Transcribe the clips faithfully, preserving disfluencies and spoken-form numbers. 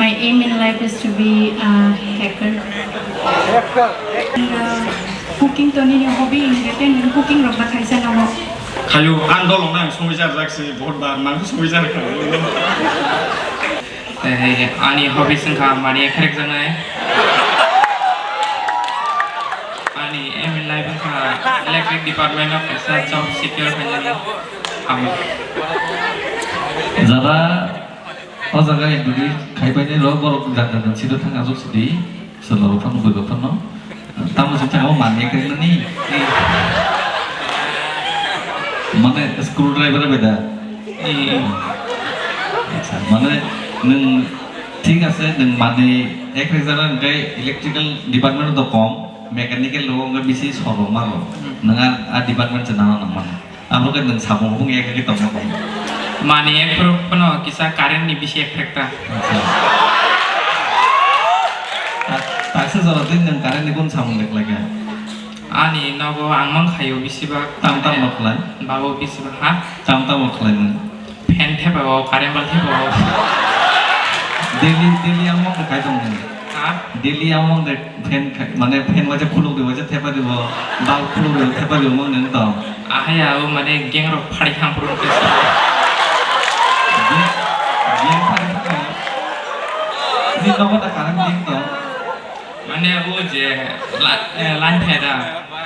My aim in life is to be a hacker. And, uh, cooking to nini hobby, entertainment, cooking rok ba khaisa nango. Khayo, ang dolong nang songwi jar jak si, bahut bar nang songwi jar khayo. Tei ani hobby wngkha mani ekhrek janai. Ani aim in life wngkha electric department o kaisa job secure khainani. Amo. Jara O jaga interview khaibaini rok borok jang jang sida thang aswk sidi, chwla rok phano bwrwi rok phano. Tamo se changma manwi khe nani. Mane screwdriver bai da. Acha, mane nwng thik ase, nwng manwi ek rek jana hwnkhe electrical department to kom, mechanical rok hwnkhe bisi sorok mano. Nwng a, a department se nana nang mano. Abo khe nwng samung bung ya khe tongma khe. Mani ekphuru phano kisa current ni bisi ekphrekta. Acha. Ta-, taksa jora din nwng current ni kun samung deklaikha. Ani nogo ang mang khayo bisi ba. Tam tam ma khlai? Babo bisi ba ha? Tam tam ma khlai nwng? Fan thepa o, current bal thepa o. Daily, daily ang mang khai tong nwng. Ha? Daily ang mang de fan khai, mane fan waisa khuluk de waisa thepa de bo, bal khuluk de thepa de mang nwng tong. Ahai ya, o mane gang rok phari thang phuru khe. Gang, gang phari thang. Ni nogo da current gang tong. Mane o je la-, eh, line thai da.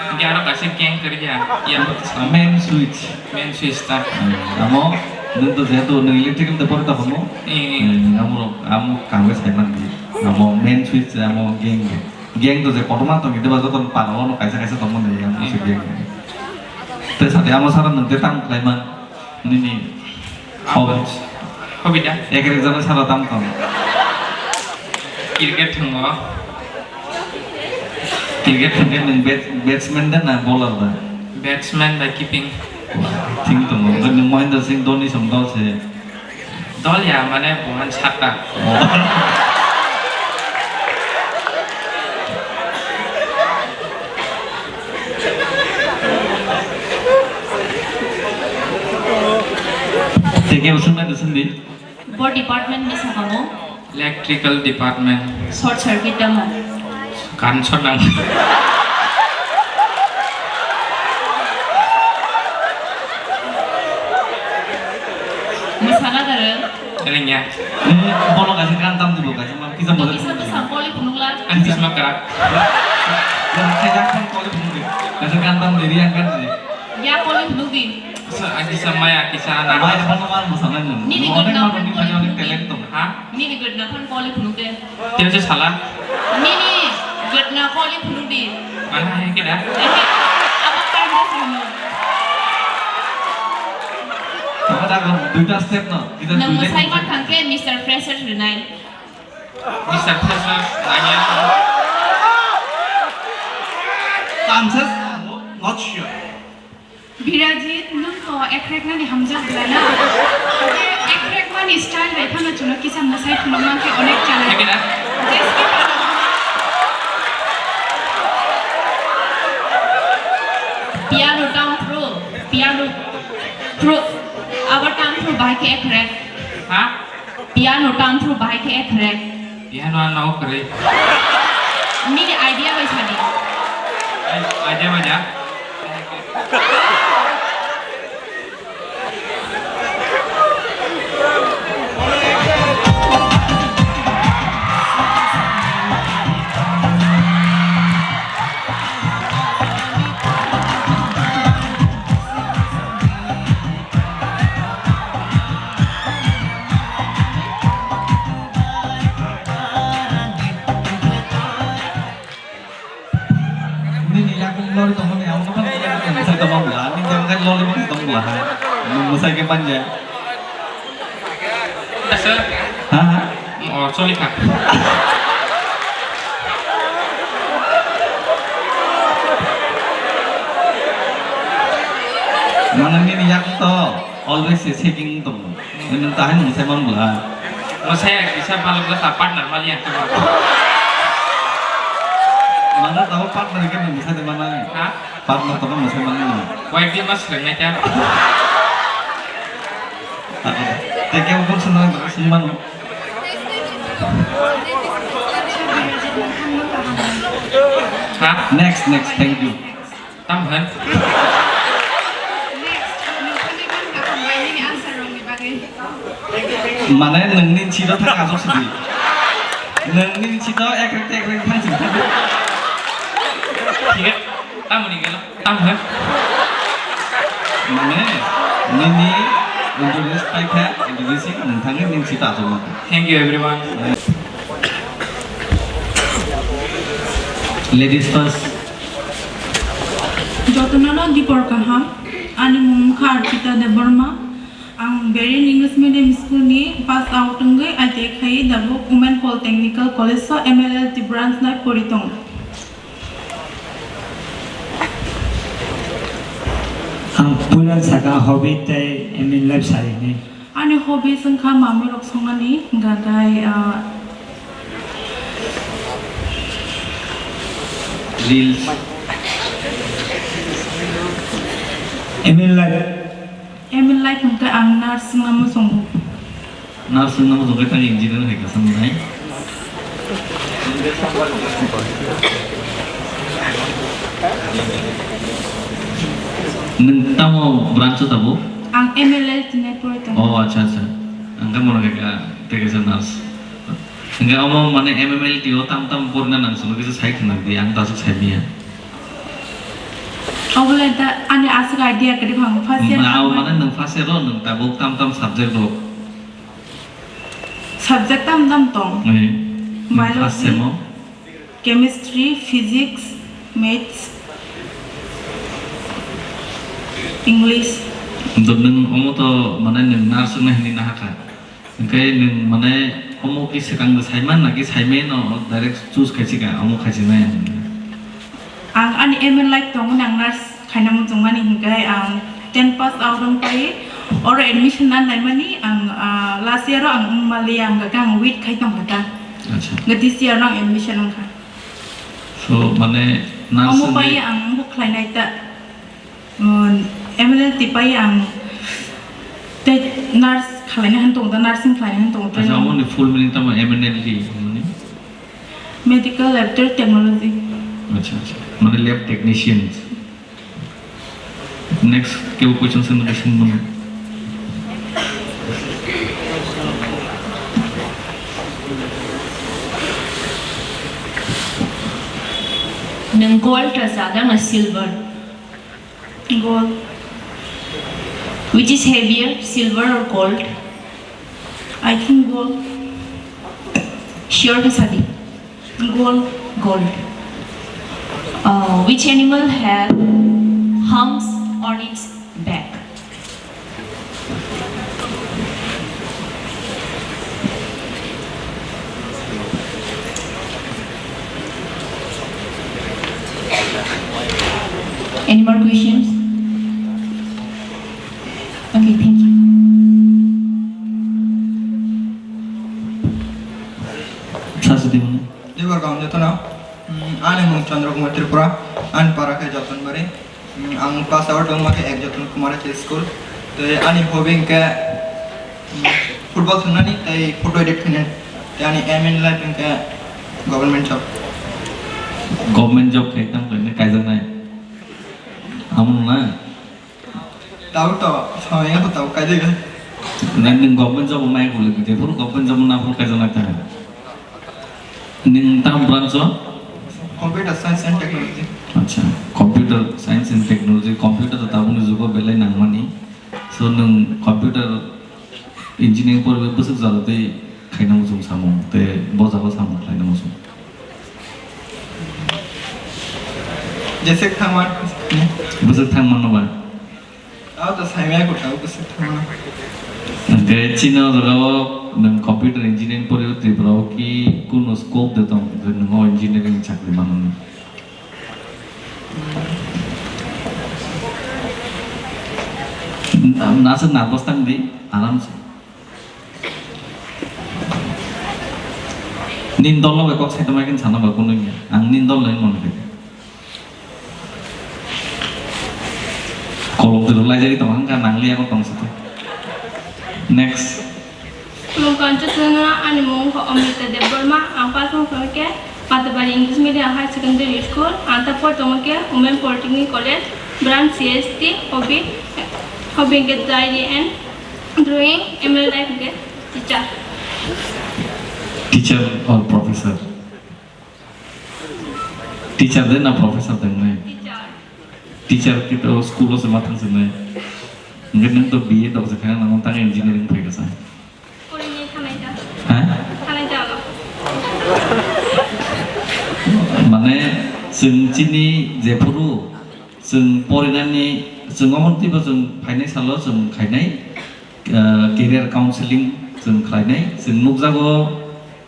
Hingke aro kaisa gang kwrwi ya, yang bo tislam. Main switch. Main switch ta. Hmm, amo, nwng to jehetu nwng electrical de pore ta hono. Eh. Hmm, amo, amo kangwe sai man di. Amo main switch, amo gang. Gang to je kotorma tong, ide ba joto paro no kaisa kaisa tong man di, amo se gang. Te sate amo sara nwng te tang khlai man. Nini hobby. Hobby da? Ek ek jana sara tam tam. Cricket thwngo. Cricket thwngkhe nwng bat-, batsman da na bowler da? Batsman by keeping. Thing tongo. Nwng Mahendra Singh Dhoni song dol se. Dol ya, mane buhan satta. Oh. Teke usung na usung di. Bo department ni sakamo? Electrical department. Short circuit tamo? Current short nang. Mwsana daro? Rengya. Eh, bono kaisa kan tam dibo, kaisa ma, kisa bono. Kisa bwsa koli phunukla. Ang kisa ma krak. Ya, kisa kan koli phunukdi. Kaisa kan tam di, yang kan di. Ya koli phunukdi. Sa, ang kisa maya, kisa na. Maya phano man bwsa nang. Nini gotna phano koli phunukdi. Talent tong. Ha? Nini gotna phano koli phunukdi. Tei se sala? Nini gotna koli phunukdi. Mana hai kida? Ehe, abo kanda sramo. Tama dago duita step no. Kita nang duita musai step. Ma thangke Mister Freshers rinai. Mister Freshers nanya. Chances? Not sure. Birajit, nwng to ekreknani hamjak bwlai na? Ekrekmani style bai phano chwngno kisa mwsai phunukma khe onek challenge. Ekena? Jessica. Piano tang pro, piano pro, abo tang pro bahai khe ekrek. Ha? Piano tang thru bahai khe ekrek. Piano ang nogo kwrwi. Nini idea bai sadi. Ai, idea bai ja. Nini yakung lori tongmani, amo no phano mwsai tongma bwla, nini yakung loli mani tong bwla hai. Nwng mwsai khe manja. Asa. Ha, ha. Oh, sorry kha. Mane nini yakung to always shaking tong. Nwng tahai nwng mwsai man bwla. Mwsai ya kisa balok jasa partner mali ya. Mana tahu partner ke nwng mwsai de mana? Ha? Partner tahu mwsai mana? Wai di mas rengai ya. Teke upun senang senang mana? Ha? Next, next, thank you. Tam han? Mane nwngni sida thang asok sidi. Nwngni sida ek rek ek rek thang sidi. Thik hai. Tamoni gelo. Tam hai. Mane, nini introduce paikha, introducing nang thangwi ning sita achuk mata. Thank you everyone. Ladies first. Jotono no dipor kaham. Ani mung kha Arpita Debbarma. Ang Berin English Medium School ni pass out wngwi I T I khai dabuk Women Polytechnical College o M L L T branch nai pori tongo. Ang puila saka hobby tei aim in life sarini. Ani hobby wngkha mamirok songnani, hwnkha khe, ah, reels. Aim in life. Aim in life hwnkhe ang nurse wngna muchungo. Nurse wngna muchung khe tang engineer hai kha sanai. Nwng tamo branch o tabuk? Ang M L L T nai pori tongo. Oh, acha, acha. Ang khe mano khe ka, tei kaisa nurse. Hingke omo mane M M L T o tam tam porina nang sunu kisa sai khwna di, ang tasuk sai manya. Obole da ani aswk idea kwrwi phang first year. Mane, thang mane nwng first year o nwng tabuk tam tam subject rok? Subject tam tam tong. Eh, nwng first sem o? Biology, chemistry, physics, maths, English. Nwng omo to mane nwng nurse wngna hini nahakha. Hingke nwng mane omo ki swkang bo saiman naki saimano direct choose khaisika omo khaisinai ang. Ang ani aim in life tongo nang nurse khaina muchungmani hingke ang ten pass out wngpai oro admission na naimani ang, ah, last year o ang wngmaliya hingke ang wait khai tongkha ta. Acha. Hingke this year no ang admission wngkha. So mane nurse omo wngwi pai ang bo khlainai ta. Um, M L L T pai ang tei nurse khlaina han tongo, nursing khlaina han tongo, acha, training. Amoni full meaning tamo M L T mani? Medical Laboratory Technology. Acha, acha. Mane lab technicians. Next, kebo question sengna khe sengmo. Nwng gold rwchapna na silver? Gold. Which is heavier, silver or gold? I think gold. Sure to sadi. Gold. Gold. Uh, which animal have humps on its back? Any more questions? Okay, thank you. Sasidi mano. Dibor gam jotono. Mm, ani mung Chandra Kumar Tripura, ani para khe Jotonbari. Mm, ang pass out wngma khe ek Joton Kumar H S School. Tei ani hobby hwnkhe, mm, football thwngnani tei photo edit khainani. Tei ani aim in life hwnkhe government job. Government job khai tang khaina kaijaknai. Amo nung na? Tao to, samaya ko tao kai de ga. Nang nung government job nai ko le, je phuru government job na phuru kaijaknai ta. Nung tam branch o? Computer Science and Technology. Acha, Computer Science and Technology, computer to tabukni jugo belai nangmani. So nung computer engineering porwi bwswk jora tei khaina muchung samung tei bo jaga samung khlaina muchung. Jesek thangma. Bwswk thangma no ba? Abo to saimaya ko tao bwswk thangma. Hwnkhe chini o jaga o nwng computer engineering porwi Tripura o ki kunu scope de tong je nwng o engineering chakri manwi? Aswk nervous tang di, aram se. Nini dol no bai kok sai tongmai khe sana ba kunu ya. Ang nini dol no mone khe. Kolom twi rwlai jagwi tong hangkha nang liya ko tong site. Next. Hello, Kanchana, ani mung khe Amrita Debbarma, ang pass wngkha khe Matabari English Medium High Secondary School, ang ta pori tongo khe Women Polytechnic College, branch C S T, hobby, hobby khe diary and drawing, aim in life khe teacher. Teacher or professor? Teacher de na professor de nai? Teacher. Teacher khe to school o se ma thang se nai. Nge nang to B A dok se kha nang tang engineering phai ka sa. Porinai thanai da. Ha? Thanai da lo. Mane, chwng chini jephuru, chwng porinani, chwng omo twibo chwng phainai salo chwng khainai, ah, career counseling chwng khlainai. Chwng nukjago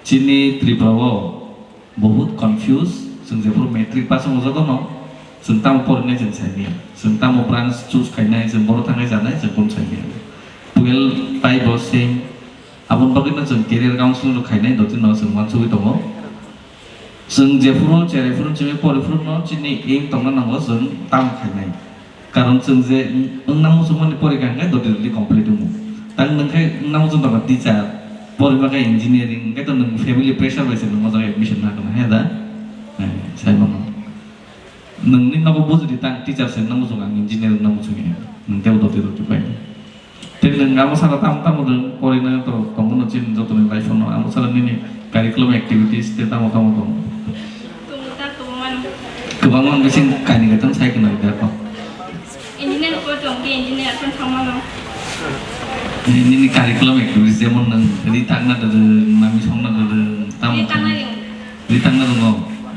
chini Tripura o, Bahut confuse, chwng jephuru matric pass wngma jotono, chwng tamo porinai chwng saimanya, chwng tamo branch choose khainai, chwng boro thangnai janai, chwng kunu saimanya. Twelve tai bo same, aboni bagwino chwng career counseling rok khainai, dotino chwng uansugwi tongo. Chwng jephuru, cherai phuru, chini pori phuru no chini aim tongna nango, chwng tamo khainai. Karon chwng je wng-, wngna muchungmani porikha hwnkhe doti doti complete wngo. Tang nwng khe wngna muchung tongkha teacher, porima khe engineering, hwnkhe to nwng family pressure bai se nwng o jaga admission na kha, he da? Eh, sai mano. Nwngni nogo bujidi tang teacher se wngna muchung, ang engineer wngna muchung ya. Nwng tei doti doti pai. Tei nwng abo sara tamo tamo rwng, porina to tongmano chini jotoni life-o no, abo sara nini curriculum activities tei tamo tamo tongo? Tongo ta, kwbangma no. Kwbangma bising kainwi kaitham sai khna rwdi ako. Engineer ko tong khe engineer phano thangmano. Nini curriculum activities jemon nwng ri tangna rwrwng, nami songna rwrwng, tamo Ri tangna rwng. Ri tangna rwngo.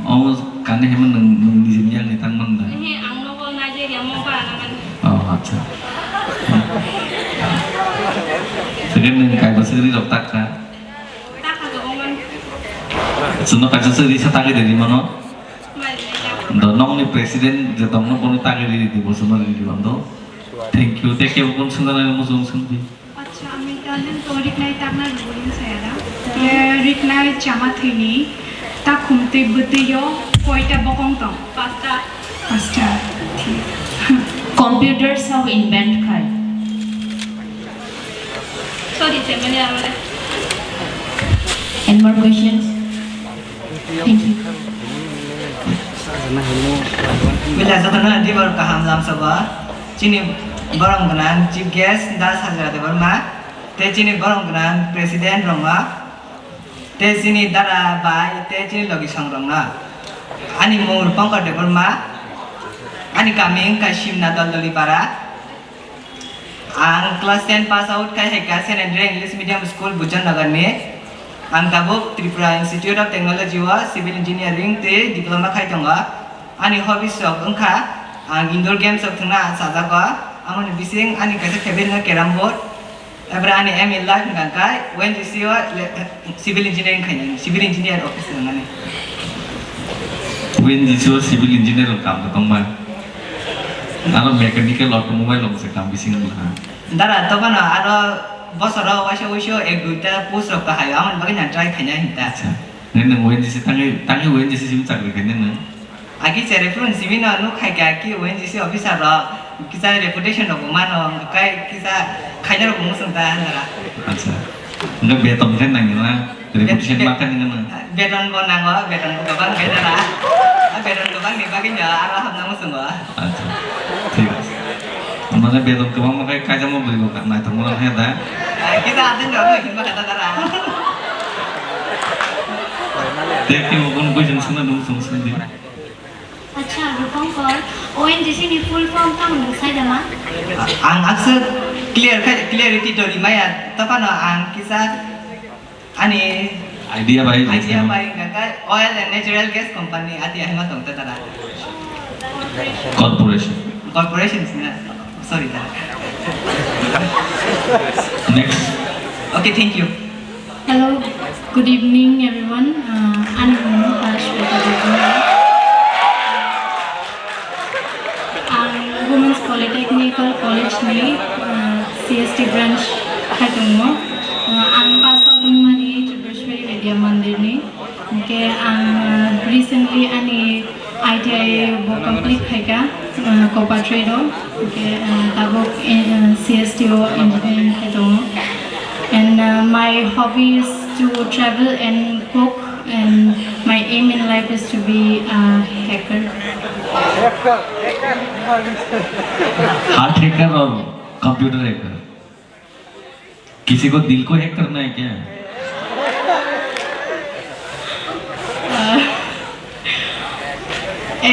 Omo kani hemo nwng, nwng nijini yakni tangmani da? Ehe, ang nogo Nigeria mo bara na mani. Oh, acha. Second nwng kaiba swrwng rok takha. Takha go mani. Chwngno kaisa swrwng sa tagwi de rimano. Mari nai takha. Do nokni president je tongno bono tagwi ri di bo chwngno ri di bando. Thank you. Tei kebo kun swngjana muchung swngdi. Acha, ami talent to riknai takna rwgwi saya da. Ye riknai chama thwini takhum twi bwtwi yo koita bokong tong? Pasta. Pasta. Thik. Computer sao invent khai? Sorry, sir, mane amare. Any more questions? Thank you. Bila jotono dibar kaham lamsogo. Chini borom gwnang chief guest da Sajra Debbarma, tei chini borom gwnang president rokno, tei chini dada bai, tei chini logisong rokno. Ani mung Rupankar Debbarma, ani kami wngkha Simna Doldoli Para. Ang class ten pass out khai hai kha Saint Andrew English Medium School, Bujannagar ni. Ang tabuk Tripura Institute of Technology o Civil Engineering tei diploma khai tongo. Ani hobbies rok wngkha, ang indoor games rok thwngna chajago. Amoni bising ani kaisa favorite wngkha carrom board. Tabra ani aim in life wngkha khe O N G C o le-, civil engineering khainani, civil engineer office wngmani. O N G C o civil engineer rok kam tongma. Aro mechanical automobile rok se kam bising wngkha. Dara, tobano aro bosoro waisa waisa ek duita post rok kahai, amoni bagwi na try khaina hinta. Acha. Nini nwng O N G C tangwi, tangwi O N G C simi chakri khaina nwng? Agi chere phuru simi no nuk khai kha ki O N G C officer rok kisa reputation rok bo mano, kai kisa khaina rok bo musung ta dara. Acha. Nwng beton khe nangya na? Reputation ma khe nangya na? Beton bo nango, beton bo gabang khe dara. A beton gabang ni bagwi no aro hamna musungo. Acha, thik ase. Mane beton kwbangma khe kaijamo bwrwi bo naithok mano khe da? Ai, kisa atin rok hinba khe da dara. Tei khe bo bono question swngna nung swng swng di. Acha, Rupankar, O N G C ni full form tamo nung sai da ma? Ang aksa clear khe, clarity to rimaya, topano ang kisa Ani idea bai idea bai hwnkha khe oil and natural gas company ati ahima tong ta dara. Corporation. Corporation sina. Sorry dara. Next. Okay, thank you. Hello, good evening everyone. Uh, ani mung kha Shweta Debbarma. Ang Women's Polytechnical College ni, uh, C S T branch khai tongo. Uh, ang pass out wngmani Tripureshwari Vidya Mandir ni. Hwnkhe ang, uh, recently ani I T I bo complete khaikha, uh, Kopa Trade o. Hwnkhe, uh, tabuk, uh, C S T o engineering khai tongo. And, uh, My hobby is to travel and cook, and my aim in life is to be a hacker. Heart hacker or computer hacker? किसी को दिल को हैक करना है क्या? Uh,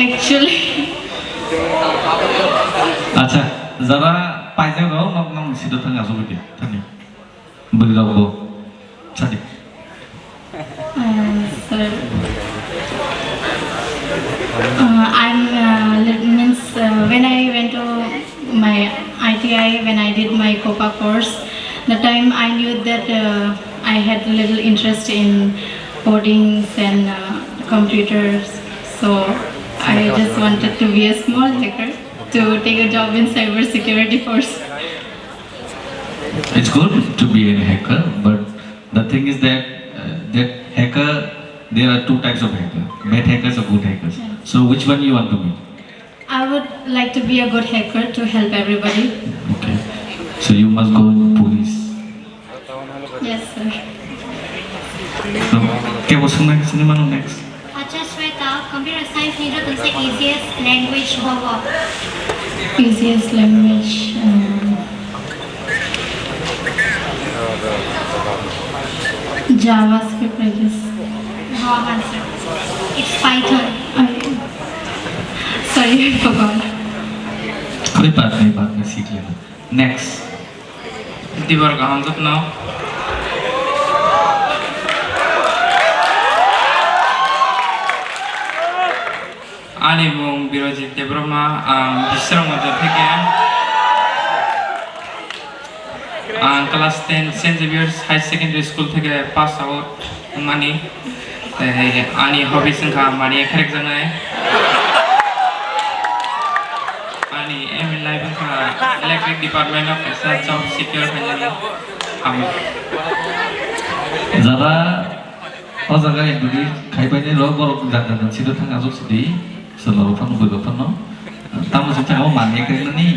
actually, আচ্ছা, যারা পাইজা রো, নক নক সিধা থাকা আসুবিধা, Thani. Bwrwirokbo sadi. Uh, sir. Uh, I'm, uh, lit-, means, uh, when I went to my I T I, when I did my COPA course, the time I knew that, uh, I had little interest in codings and, uh, computers. So I just wanted to be a small hacker to take a job in cyber security force. It's good to be a hacker, but the thing is that, uh, that hacker, there are two types of hacker, bad hackers or good hackers. So which one you want to be? I would like to be a good hacker to help everybody. Okay. So you must go in police. Yes, sir. So, okay, what's the next? Next. Acha Shweta, computer science ni joto se easiest language bo bo? Easiest language, um, JavaScript, I guess. Wrong answer. It's Python. I, sorry, I forgot. कोई बात नहीं, बाद में सीख लेना। Next. Dibar kaham jotno. Ani mung Birojit Debbarma, ang Bisramganj theke. Ang class ten Saint Xavier's High Secondary School theke pass out wngmani. Tei ani hobbies wngkha mani ekhrek janai. Ani aim in life wngkha electric department o kaisa job secure khainani. Amo. Jara o jaga interview khaibaini rok borok jang jang sida thang aswk sidi. Salo rok phano bwrwi rok phano. Tamo se chakao mani khe nani.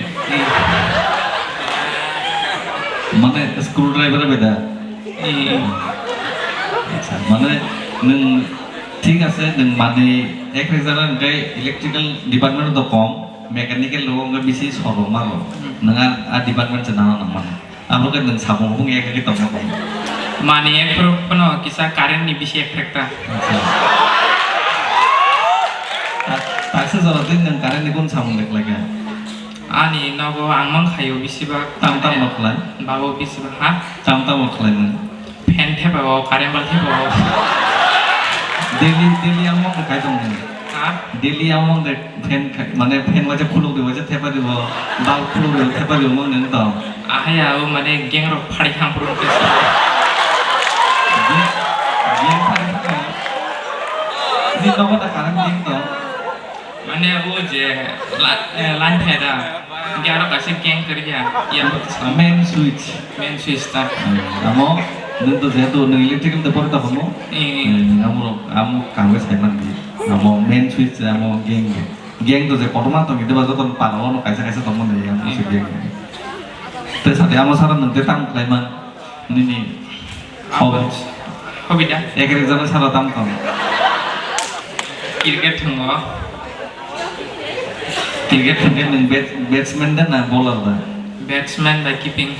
Mane screwdriver bai da. Acha, mane nwng thik ase, nwng mani ek rejak hwnkhe electrical department to kom, mechanical rok hwnkhe bisi sorok ma rok. Nwng a, a department se nana nang mano. Abo khe nwng sabung bung ya khe tongma khe. Mani ek phuru phano kisa current ni bisi ek phekta. Acha. Ta-, taksa jora din nwng current ni kun samung leklai kha. Ani nogo ang mang khayo bisi bak. Tam tam ma khlai? Babo bisi bak ha? Tam tam ma khlai nwng? Fan thepa o, current bal thepa o. Daily, daily ang mang khai tong nwng. Ha? Daily ang mang de fan khai, mane fan waisa khuluk di, waisa thepa di bo, bal khuluk di, thepa di bo mang nwng tong. Ahai ya, o mane gang rok phari thang phuru khe. Gang, gang phari thang. Ni nogo da current gang tong. Mane o je la-, eh, line thai da. Hingke aro kaisa gang kwrwi ya, yang bo tisla. Main switch. Main switch ta. Hmm, amo, nwng to jehetu nwng electrical de pore ta hono. Eh. Hmm, amo, amo kangwe sai man di. Amo main switch, amo gang. Gang to je kotorma tong, ede ba joto para ono kaisa kaisa tong mani, amo se gang. Te sate amo sara nwng te tang khlai man. Nini hobby. Hobby da? Ek ek jana sara tam tam. Cricket thwngo. Cricket thwngkhe nwng bat-, batsman da na bowler da? Batsman by keeping.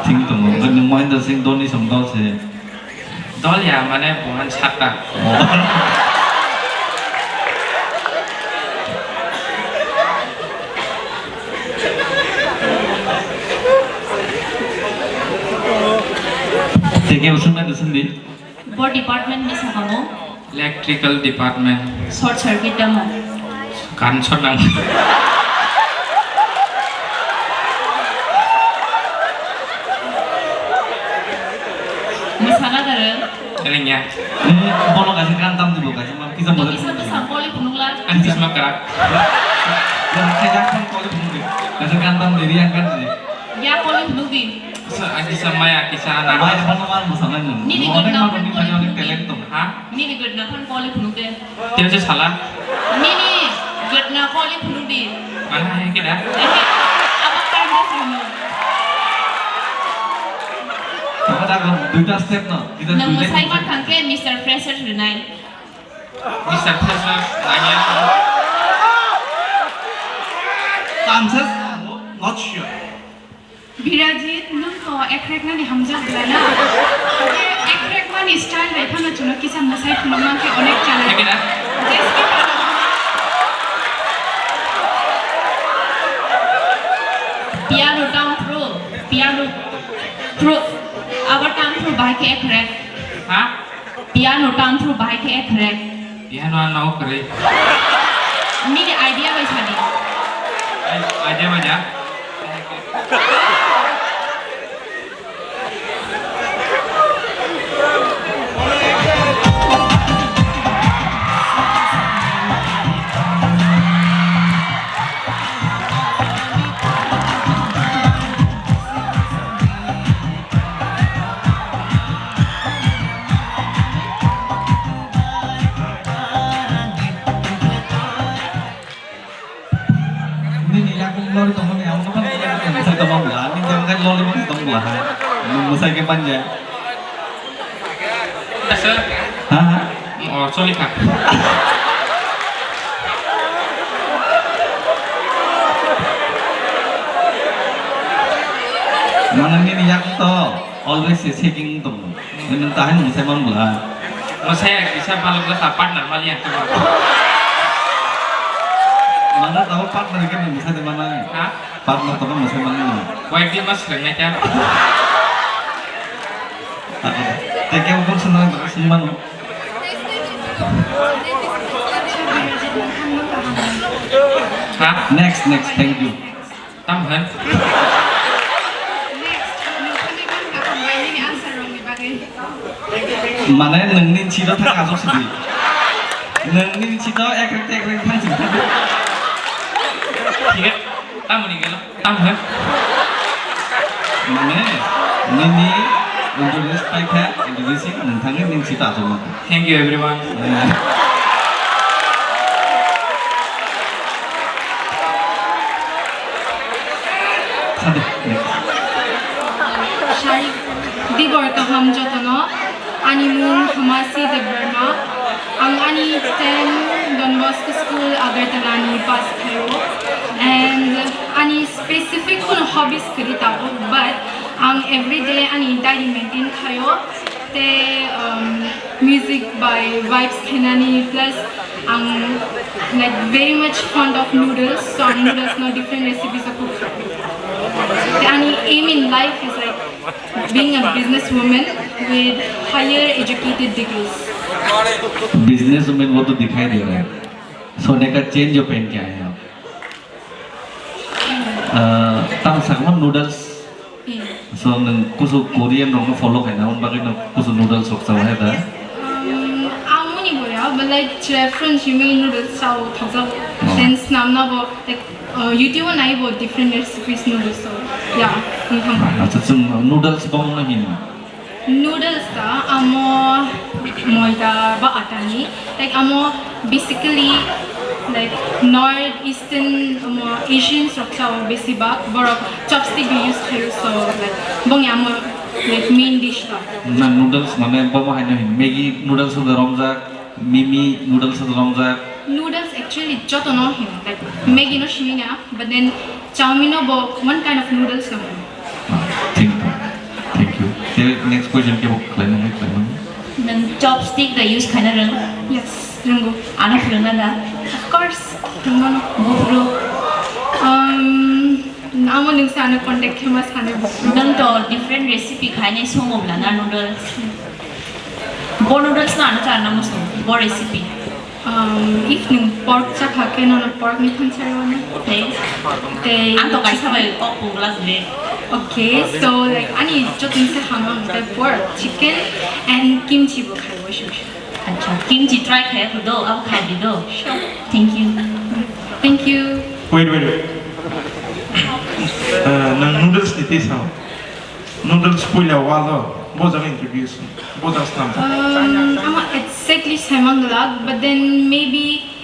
Thing tongo. Nwng Mahendra Singh Dhoni song dol se. Dol ya, mane buhan satta. Oh. Teke usung na dusung di. Bo department ni sakamo? Electrical department. Short circuit damo? Current short nang. Masana dare? Ringya. Eh, bono kaisa kan tam dibo, kaisa ma, kisa bodo. Kisa to sampoli phunukla. Ang kisma karak. Ya, kaya kan koli phunuk di. Kaisa kan tam di, riang kan di. Ya koli phunuk di. Sa, kisa maya, kisa na. Maya phano man masana nung. Nini gotna phano koli phunuk di. Talent tong. Ha? Nini gotna phano koli phunuk de. Teo se sala. Nini gotna koli phunuk di. Mana hai kida? Ehe, abak tanda sunu. Dagon duita step no, kita Nang duita musai step. Man thangke Mister Fresher rinai. Mister Fresher nanya. Answer not sure. Birajit, nung to ekrek nani hamjak bela na. Ekrek mani style bai phano chuno kisa musai phunuk man ke onek challenge. Thik na? Piano tang pro, piano pro, abo tang pro bahai khe ekrek. Ha? Piano tang pro bahai khe ekrek. Piano ano ekrek. Nini idea bai sadi. Ai, idea bai ja. Nini yakung lori tongmani amo no tong, tong, tong, tong, tong, tong, lori tong, tong, tong, hai. Nung musai ke manja. Sir. Ha, ha. Oh, sorry, kha. Mana nini yakung to always shaking tong. Nung tahai nung musai man bla. Musai ya kisa balok bla sa partner mali yang tong. Mana tahu partner ke nung musai de mana? Ha? Partner to musai man. Wai di mas rengai ta. Thank you, pun senang, senang. Ha? Next, next, thank you. Tam han. Mane nungni sida thang asok sidi. Nungni sida ek rek ek rek thang sidi. Thik tamoni gelo. Tam he? Mane, nini introduce paikha, introducing nung thangwi ning sita achuk mata. Thank you, everyone. Sade, next. Shari, dibor kaham jotono. Ani mung Hamasi Debbarma. Ang ani ten Don Bosco School Agartala ni pass khaio. And ani specific kuno hobbies kwrwi tabuk, but ang everyday ani diary maintain khaio. Te, um, music by vibes khainani, plus ang, like, very much fond of noodles, so ang noodles no different recipes o cook khaio. Te ani aim in life is, like, being a businesswoman with higher educated degrees. Businesswoman wo to dikhai de raha hai. Sone ka change jo pehen ke aaye aap. Ah, tang sakma noodles. Hmm. So nung kusu Korean rok no follow khaina, un bagwi no kusu noodles rok chawa hai da. Um, amoni boya, but, like, chira friends yumi noodles chao thajao. Oh. Then snam na bo, like, Uh, YouTube o nai bo different recipes noodles o. Yeah, wng thang. Acha, chwng noodles bong no hino? Noodles ta amo moida ba ata ni, like, amo basically, like, North Eastern, amo Asians rok chao besi bak borok chopstick use khayo, so, like, bong amo, like, main dish ta. Na noodles mane bomo haino hin Maggi noodles o romjak. Mimi noodles romjak. Noodles actually joto no hino, like Maggi no simi na, but then chowmein no bo one kind of noodles no hino. Ah, thank you. Thank you. Te next question ke bo khlai nang, khlai nang. Nang chopstick da use khaina rwng? Yes, rwngo. Ano phwrwngna da? Of course, rwngo no. Bo phwrwng? Um, amo nung sa ano contact khe ma sano. Nang to different recipe khainai songo bla na noodles? Bo noodles no ano charna muchung, bo recipe. Um, if nung pork chakha khe nono pork ni thansa rwna. Tei? Tei Ang to kaisa chicken. Bai kok pugla jile. Okay, so, like, ani jotoni se hamya ang tei pork, chicken and kimchi bo khai bo shu shu. Acha, kimchi try khai ko do, abo khai di do. Sure. Thank you. Thank you. Wait, wait, wait. Uh, nang noodles ni tei sao. Noodles puila walo, bo jaga introduce, bo jaga snam. Um, ama exactly saimang glak, but then maybe,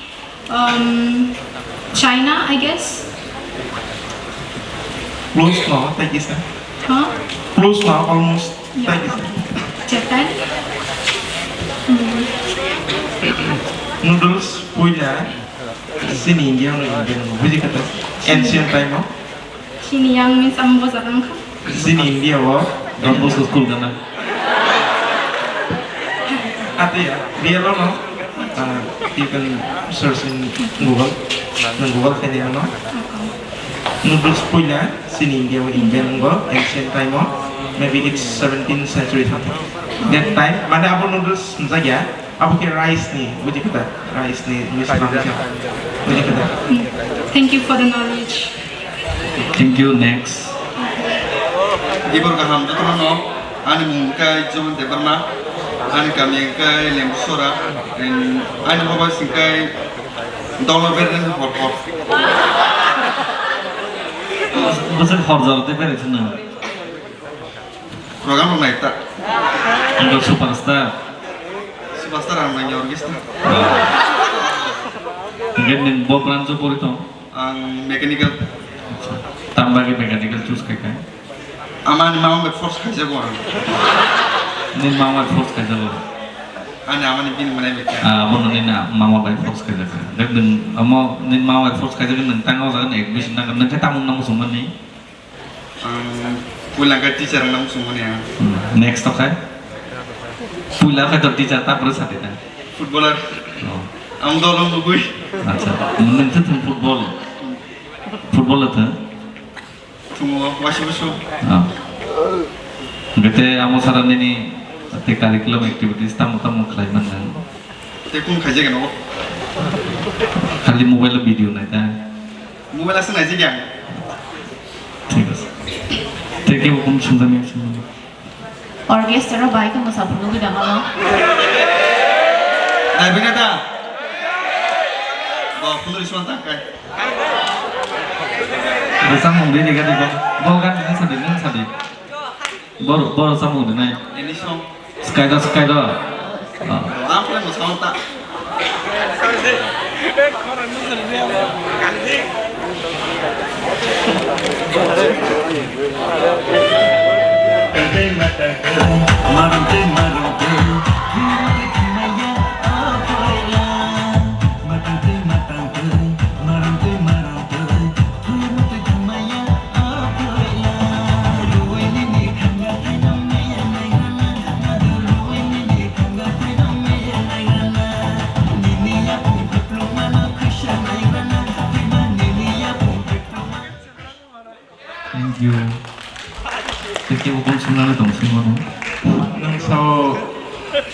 um, China, I guess. Close no, thank you, sir. Huh? Close now, almost. Yeah. Thank you. Japan. Hmm. Noodles puila chini India no Indian no buji kata. Ancient time o. Chini yang means ang bosa kang kha. Chini India o Don Bosco school kana. Ate ya, real o no. Uh, you can search in Google. Nang Google khe nai no. Noodles puila chini India o Indian go ancient time o, maybe it's seventeenth century something. That time mane abo noodles hwnjak ya, abo khe rice ni, buji kha da? Rice ni, rice ni buji kha da? Thank you for the knowledge. Thank you, next. Gibor kaham jotono no, ani mung khe Jumon Debbarma, ani kami khe Lembusora, and ani hoba singkai Dolo bereng hor hor. Bwswk hor jora tei berai sino. Program rok nai ta. Ang superstar. Superstar ang nai orchestra. Hingke nwng bo branch o pori tong? Ang mechanical. Tamo bagwi mechanical choose khai kha? Amani mama bai force khaijago ang. Nini mama bai force khaijago? Ani amani bini manai bai kha. Ah, abono nini mama bai force khaijak kha. Dek nwng, amo nini mama bai force khaijak kha, nwng tang o jaga ni admission nang, nwng khe tamung nang muchung mani? Ang puila khe teacher wngna muchung mani ang. Hmm, next to khe? Puila khe to teacher, ta bwrwi sadi ta? Footballer. Oh. Ang dol wng nugui. Acha, nwng thwng football. Football thwng? Thungo, waisa waisa. Ah. Hwnkhe tei amo sara nini tei curriculum activities tamo tamo khlai mannang? Tei kung khaijak no? Khali mobile o video nai ta? Mobile aswk naijak ya. Thik ase. Tei kebo kung sungjaknai swngmani? Orchestra bai khe mwsa phunugwi da mano. Naibi na ta? Bo phunugwi swan ta kai. Bo samung rini gani bo. Bo gani nang sadi, nang sadi. Bor, bor samung rinai. Ini song. Sky da, sky da. Ah. Ang pula mo song ta. Thank you. Thank you, bung swngnani tong swi mano. Nwng sao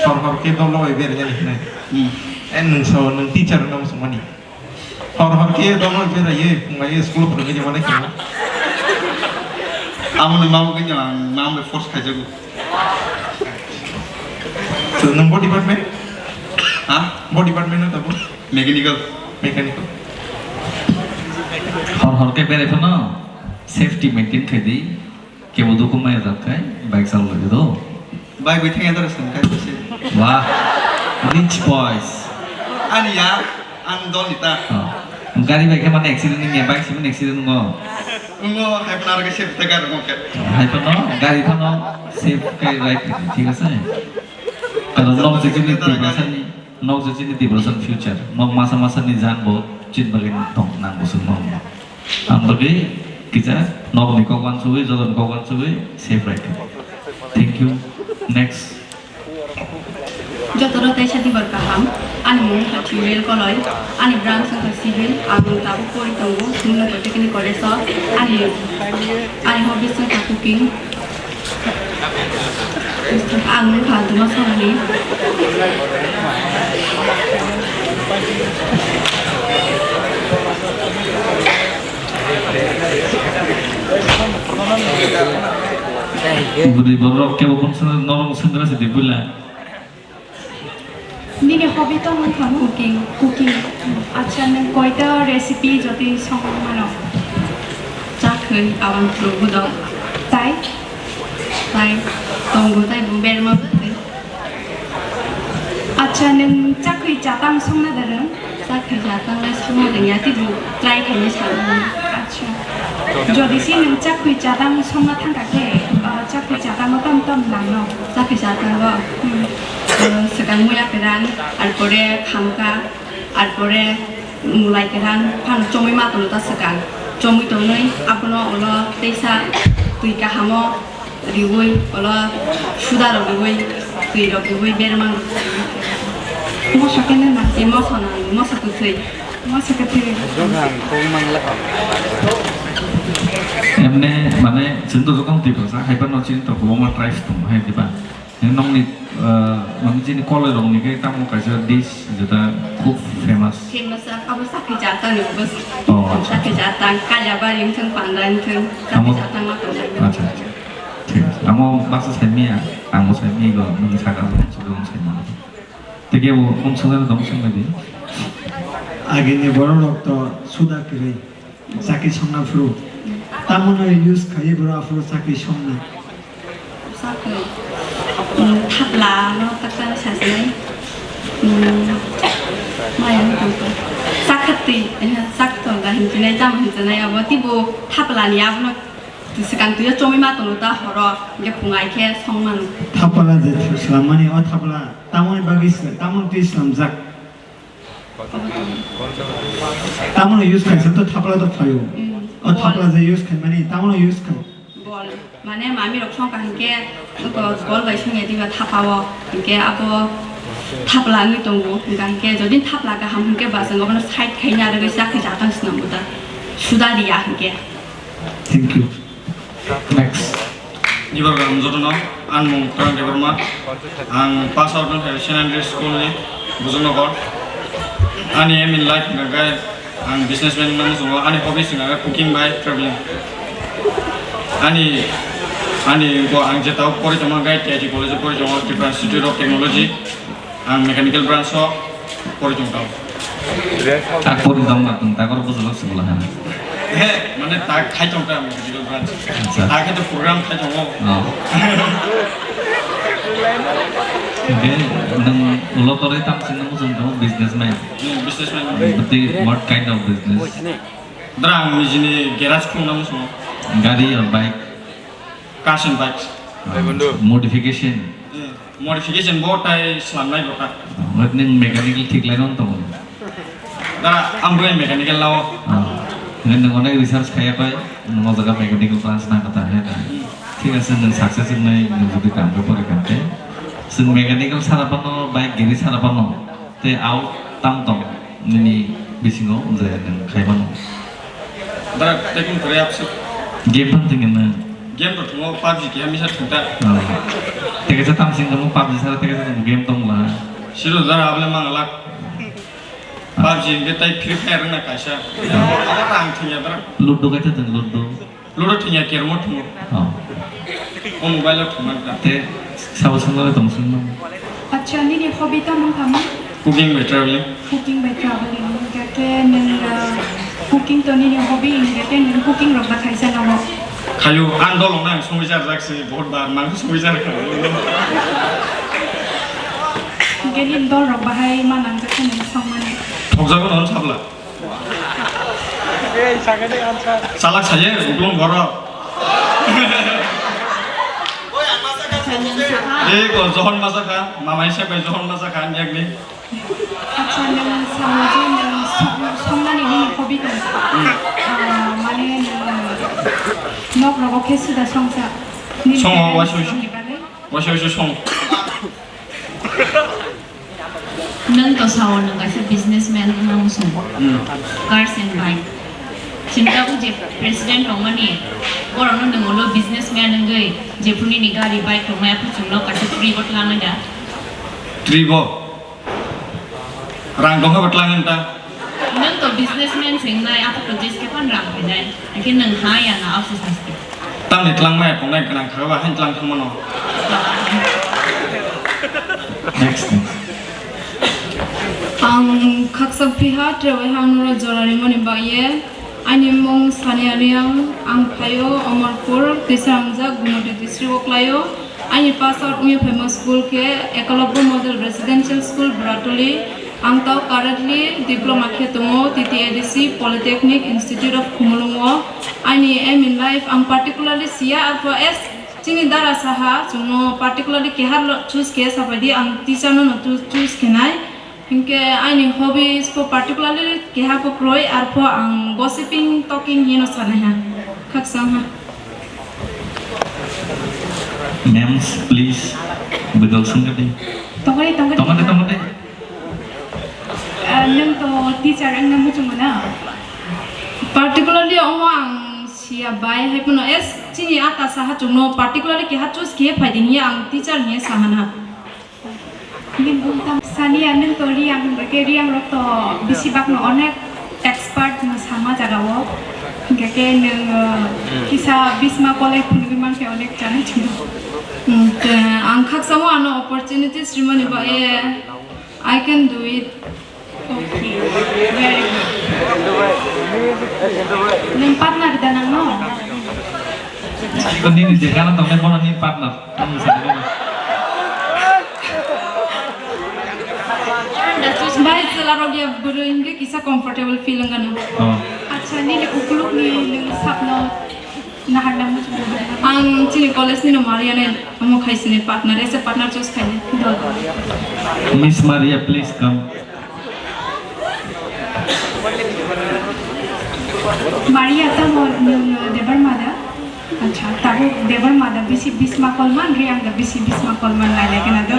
hor hor khe dolo bai berajani hinai. Hmm. Eh, nwng sao nwng teacher wngna muchungmani. Hor hor khe dolo bai beraiwi phunglaiwi school phwrwngwi tongmani khe. Amo nwng mama khe ang mama bai force khaijago. So, nwng bo department? Ha? Bo department no tabo? Mechanical. Mechanical. Hor hor khe berai phano safety maintain khai di. Kebo dukhu maya jat khai bike chalo lagi do. Bike bai thang yadar song khai bisi. Wah, rich boys. Ani ya, ang dol ni ta. Oh. Gari bai khe mane accident wngya, bike se mane accident wngo. Wngo, hai phano aro khe safe ta gari wngo khe. Hai phano gari phano safe khai ride khai, thik ase? Karon nok je chini Tiprasa ni, nok je chini Tiprasa ni future. Nok masa masa ni jan bo chin bagwi tong nang bo sung nok. Ang bagwi kisa nok ni kok uansugwi, joto ni kok uansugwi, safe ride khai. Thank you. Next. Jotono teisa dibor kaham, ani mung wngkha Thimel Koloi, ani branch wngkha civil, ang tabuk pori tongo Sumino Polytechnic College o, ani, ani hobbies wngkha cooking, ang wngkha duma sonani. Bwrwi borok kebo bumswk norok swnggra se di bwla. Nini hobby tong wngkha cooking. Cooking. Acha, nwng koita recipe jotoi song mano? Chakhwi, awan phuru budok. Tai? Tai. Tongo tai bo berma bwtwi. Acha, nwng chakhwi chatang songna da rwng? Chakhwi chatang le songna rwngya, tei bo try khaina sa rwngya. Acha. Jodi se nwng chakhwi chatang songna thangkha khe, Chakri chatango tam tam nangno. Chakri chatango, hmm, eh, swkang muya kwran, arpore khamka, arpore mulai kwran, phano chomwi ma tono ta swkang. Chomwi tongnwi abono ulo teisa twi kahamo riui, ulo suda rok riui, twi rok riui berma. Moso kene na? E moso na, moso kwthwi. Moso kwthwi. Emne mane chwng to jokon Tiprasa hai phano chini to kwbangma tribes tongo hai diba? Nokni, eh, mane chini koloi rokni khe tamo kaisa dish jeta khub famous. Famous abo sakhi jatang ni bus. Oh, acha. Sakhi jatang, kaya bari wngthang, panda wngthang, sakhi Amo jatang ma tongo. Acha, acha. Thik ase. Amo baksa saimiya, angbo saimiya go, nwng saka bo saimano. Tei kebo mung swngnai tong swngnai di. Agini borok rok to suda kwrwi chakri songna phuru. Tamoni use khaiwi borok aphuru chakri songna. Sakri, mm, thapla no tak tak sa sinai. Mm, maya no tong. Sakhatwi, eh, sak tong ga hinjinai, tam hinjinai abo tibo thapla ni abono. Swkang twi o chomwi ma tono ta horo, hwnkhe phung ai khe song mano. Thapla je thwi swlammani, o thapla tamoni bagwi swla-, tamoni twi swlamjak? Tamoni use khaisa to thapla to phaio. Mm. O thapla je use khaimani, tamoni use khai. Bol. Mane mami rok song ka hinkhe, oko bol bai song ya diba thapa o. Hinkhe abo thapla wngwi tongo. Hinkhe jodi thapla kaham hinkhe ba chwng obono side khaina rwgwi chakri jatang swnamgo ta. Suda riya hinkhe. Thank you. Next. Nibor gam jotono, ang mung Prang Debbarma. Ang pass out wngkha Saint Andrew School ni, Bujungnogor. Ani aim in life hwnkha khe ang businessman wngna muchungo. Ani hobbies hwnkha khe cooking bai traveling. Ani, ani bo ang jetao pori tongma khe T I T college o pori tongo, Tripura Institute of Technology. Ang mechanical branch o pori tong tao. Tak pori tong ma tong, tak oro bujolo sibula ha. He, mane tak khai tong ta mechanical branch. Acha. Tak khai to program khai tongo. Oh. Oke, nang ulo tore tam sing nang sung tong businessman. Hmm, businessman. Berarti what kind of business? Dara ang nijini garage khulna muchungo. Gari or bike? Cars and bikes. Modification. Hmm. Modification bo tai slamnai bo ta. Nwng mechanical thik lai no tongo. Dara, ang bo mechanical lao. Nwng onek research khaya pai, nwng o jaga mechanical branch na kata hai na. Thik ase, nwng success wngnai, nwng jodi kam khe pore kha khe. Chwng mechanical sara phano, bike gari sara phano. Tei out tam tong nini bisingo je nwng khai mano. Dara, tei kung kwrwi absuk. Game phan tong nwng. Game rok thungo, PUBG keha misa thung ta. Oh. Tei kaisa tam sing tong PUBG sara tei kaisa tong game tong la. Siro dara abole mang lak. Ah. PUBG hingke tei Free Fire wngna kaisa. Abo ta ang thung ya dara. Ludo kaisa tong Ludo. Ludo thwngya, carrom thwngo. Oh. O mobile o thwngmani ta. Te sabo swngnai tong swngno. Acha, nini hobby tamo kamo? Cooking by traveling. Cooking by traveling. Hingke nwng, uh, cooking to nini hobby, hingke nwng cooking rok ba khaisa nango? Khayo, ang dolong nang songwi jar jak si, bahut bar mang songwi jar kha. Hingke nini dol rok bahai ma nang jak khe nwng songmani? Thokjago no sabla. Salak saye, uklung borok. Acha, nwng sakha. Ei, ko Johon masa kha, mamai se bai Johon masa kha, niyakni. Acha, nwng samo je nwng song-, songnani nini hobby tong. Hmm. Ah, mane nwng nok rogo khe suda songsa. Nini Songo, parents waisa waisa. Rokni bagwi? Waisa waisa song. Nwng to sao nwng kaisa businessman wngna muchungo. Hmm. Cars and bike. Chwng tabuk je president tongmani, borokno nwng ulo businessman wngwi jephru nini gari bike tongnai aphuru chwngno kaisa trip o twlangnai da? Trip o? Rang tongkha ba twlangnai ta? Nwng to businessman se wngnai, aphuru to jeskhe phan rang phainai. Hingke nwng ha ya na, ausi saste. Tamni twlang maya tongnai gwnang kha ba, hain twlang thangmano. Next. Ang khaksa phiha, tei waiha ang noro jora rimani bagwi. Ani mung Sania Riang, ang phaio Amarpur, tisa hamjak Gumoti district o klaio. Ani pass out wngwi phaima school khe Ekalabya Model Residential School, Bratuli. Ang tao currently diploma khe tongo T T A D C Polytechnic Institute of Khumulwng o. Ani aim in life ang particularly siya, arphuh as Chini dara saha, chwngno particularly keha lo choose khe sabaidi ang teacher no no tu-, choose khenai. Hinkhe aini hobbies po particularly keha po kroi, arpho ang gossiping, talking hino sanai ha. Khaksa ha. Ma'ams, please, bwdal swngkha di. Tongkhe, tongkhe. Tongkhe, tongkhe. Ah, nwng to teacher wngna muchungo na? Particularly omo ang siya bai, hai phano es chini ata saha chwngno particularly keha choose khe phaidi hiya ang teacher hiya sahana. Sania nwng to Reang hwnba khe Reang rok to bisi bakno onek expert no sama jaga o. Hingke khe nwng, uh, kisa Bhisma College phunugwi mankhe onek chanai chwng. Hmm, te ang khaksa mo ano opportunities rimani ba e. I can do it. Okay, very good. Nwng partner da nangno? Nini je gana tongnai bono ni partner. Ang sa bono. Bai, chwla rok ya bwrwi hingke kisa comfortable feel wngkha no. Oh. Acha, nini ukuluk ni nwng sapno. Ang chini college ni no Maria nai amo khai sini partner, as a partner choose khai nai. Miss Maria, please come. Maria, tamo nwng Debbarma da? Acha, tabuk Debbarma da bisi Bhisma Kolman, Reang da bisi Bhisma Kolman nai lai kena do.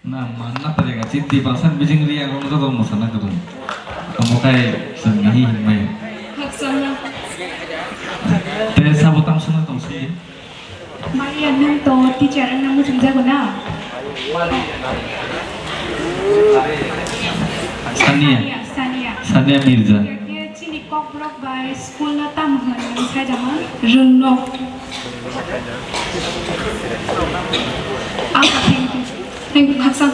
Na, man na pare ga, chiti percent bijing ri ang joto mo sana kudung. Kamu kai sing nahi himai. Haksana. Te sabo tam sana tong si. Maria, nwng to teacher wngna muchungjago na? Sania. Sania, Sania. Sania Mirza. Khe chini Kokborok bai school no tamo hwnwi nwng sai da man? Rwngno. Ang thank you. Thank you, khaksa.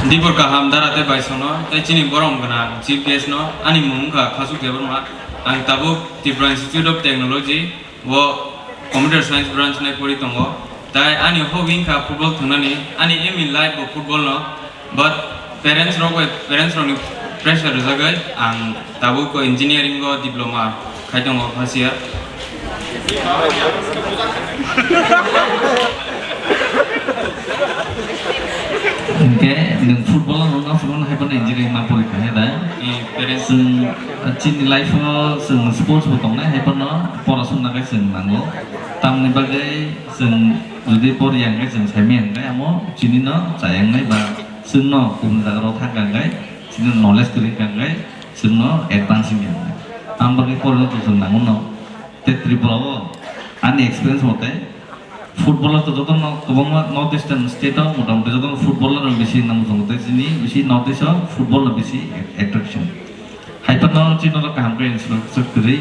Dibor kaham dara tei baisono, tei chini borom gwnang chief guest no, ani mung wngkha Khasuk Debbarma. Ang tabuk Tripura Institute of Technology o Computer Science branch nai pori tongo. Tai ani hobby wngkha football thwngnani, ani aim in life bo football no, but parents rok bai, parents rokni pressure rwjagwi ang tabuk o engineering o diploma khai tongo first year. Hinkhe nwng football no wngna phuru hai phano engineering ma pori kha hai da? Eh, parents. Chwng, chini life o chwng sports bo tongnai, hai phano porasona khe chwng nango. Tamni bagwi chwng jodi poriya hwnkhe chwng saimanya hwnkhe amo chini no chayang nai ba chwngno kubun jaga rok thang kha hwnkhe chini knowledge kwrwi wngkha hwnkhe chwngno advance wngya hwnkhe. Ang bagwi porino to chwng nango no. Tei Tripura o ani experience mote footballer to jotono kwbangma North Eastern state o motamoti jotono footballer no bisi nang tongo tei chini bisi North East o football no bisi attraction. Hai phano chini no kaham khe infrastructure kwrwi.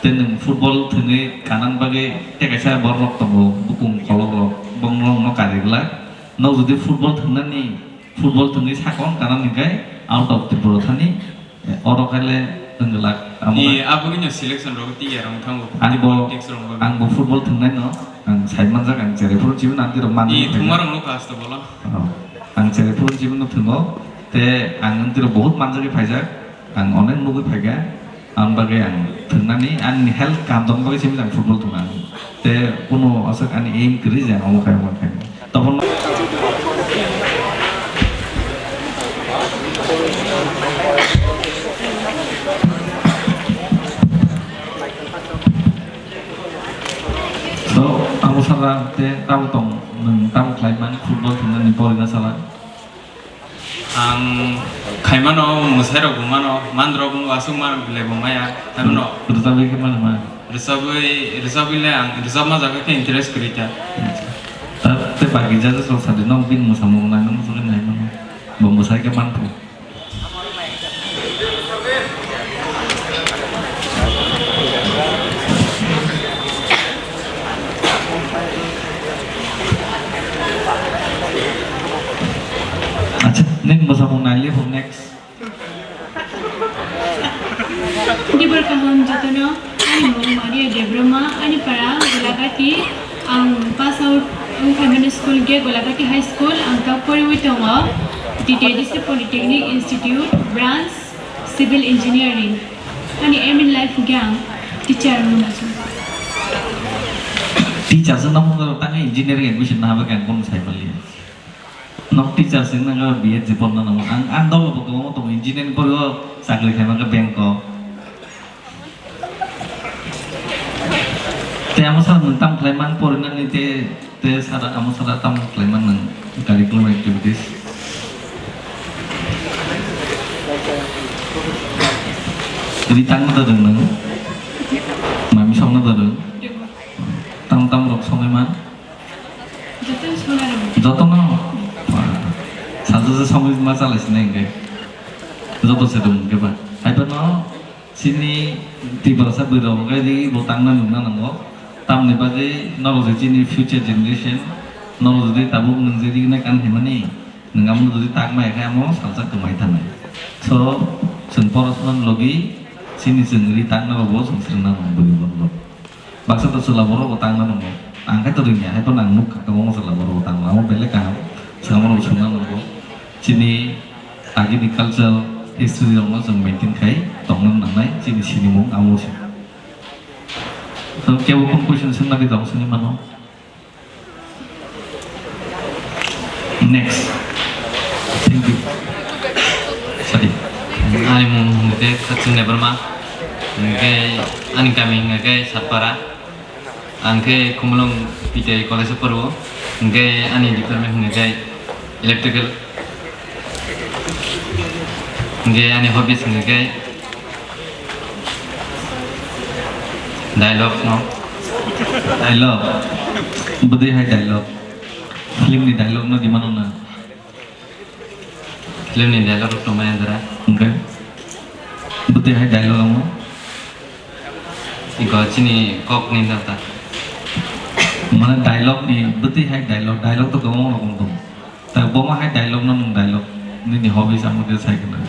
Tei nwng football thwngwi kanang bagwi tei kaisa borok rok tongo, bukung kolok rok, bong rok no kari glak. Nok jodi football thwngnani, football thwngwi sakong kanani hwnkhe out of Tripura thani, eh, oro khaile wng glak. Amo ni khe aboni no selection rok tiya rok thango. Ang bo, politics rok bo. Ang bo football thwngnai no, ang sai manjak, ang cherai phuru chibin ang tiro manwi ni thwngma rok no kasto bolo. Oh, ang cherai phuru chibin no thwngo, tei ang tiro bahut manjagwi phaijak, ang onek nugwi phaikha. Ang bagwi ang thwngnani, ani health kaham tongna bagwi simi ang football thwngna. Te kuno aswk ani aim kwrwi je ang omo khai, omo khai. Tobon. So, amo sala te tamo tong, nwng tamo khlai man football thwngnani porina sala. Ang khaimano, mwsairok bo mano, mandrok wngbo aswk ma belai bo maya, haibano. Rwchapwi khe mano ma? Rwchapwi, rwchapwi le ang rwchapma jaga khe interest kwrwi ta. Ta tei bagi jaga song sadi nok bini mwsamung naina muchungwi naimano. Bo mwsai khe manthogo. Acha, nini mwsamung naili phung next. Dibor kaham jotono, ani mung Maria Debbarma, ani para Golagati, ang pass out wngkha mani school ge Golagati High School, ang ta poriwi tongo, T T A D C Polytechnic Institute, branch Civil Engineering. Ani aim in life ge ang teacher wngna muchung. Teacher se nang tang engineering admission na habai kang bung sai mali. Nok teacher sing nang B Ed je ponna nang ang ang dolo bo kwbangma tongo engineering poriwo chakri khaima khe bank o. Te amo sal nwng tam khlai man pori nani te te sara amo sara tam khlai man nwng curriculum activities. Ri tang na dorong nwng. Mami song na dorong. Tam tam rok songai man. Jotono songwi rw. Jotono? Wah. Sajak se songwi ma chalai sinai hwnkhe. Joto se rwng hwnkhe ba. Hai phano chini Tiprasa bwrwi rok hwnkhe ri bo tangna nungna nango. Tamni bagwi norok je chini future generation, norok jodi tabuk nwng je ri nai kan hwnmani, nwng amo jodi tak ma ya khe amo salsa kwmai thanai. So, chwng porosona logi chini chwng ri tangna rok bo chwng swrwngna nango bwrwi rok. Baksa ta chwla borok bo tangna nango. Ang khe to rwngya, hai phano ang nukha kwbangma chwla borok bo tangma. Amo belai kaham. Chwla borok bo swngna nango. Chini agini culture, history rokno chwng maintain khai tongna nangnai. Chini sinimung amo se. So, kebo kung question swngna di tong swngwi mano. Next. Thank you. Sorry. Ani mung hwnkhe Khatching Debbarma. Hwnkhe ani kami hwnkhe Satpara. Ang khe Khumulwng P T I college o poro. Hwnkhe ani department hwnkhe electrical. Hwnkhe ani hobbies hwnkhe dialogue no. Dialogue? Bwdwi hai dialogue? Film ni dialogue no di mano na? Film ni dialogue rok tongmani andra. Hwnkhe? Bwdwi hai dialogue amo? Iko chini kok ni nata. Mane dialogue ni bwtwi hai dialogue, dialogue to kwbangma rokong tongo. Ta bo ma hai dialogue no nwng dialogue nini hobby samo khe sai khna.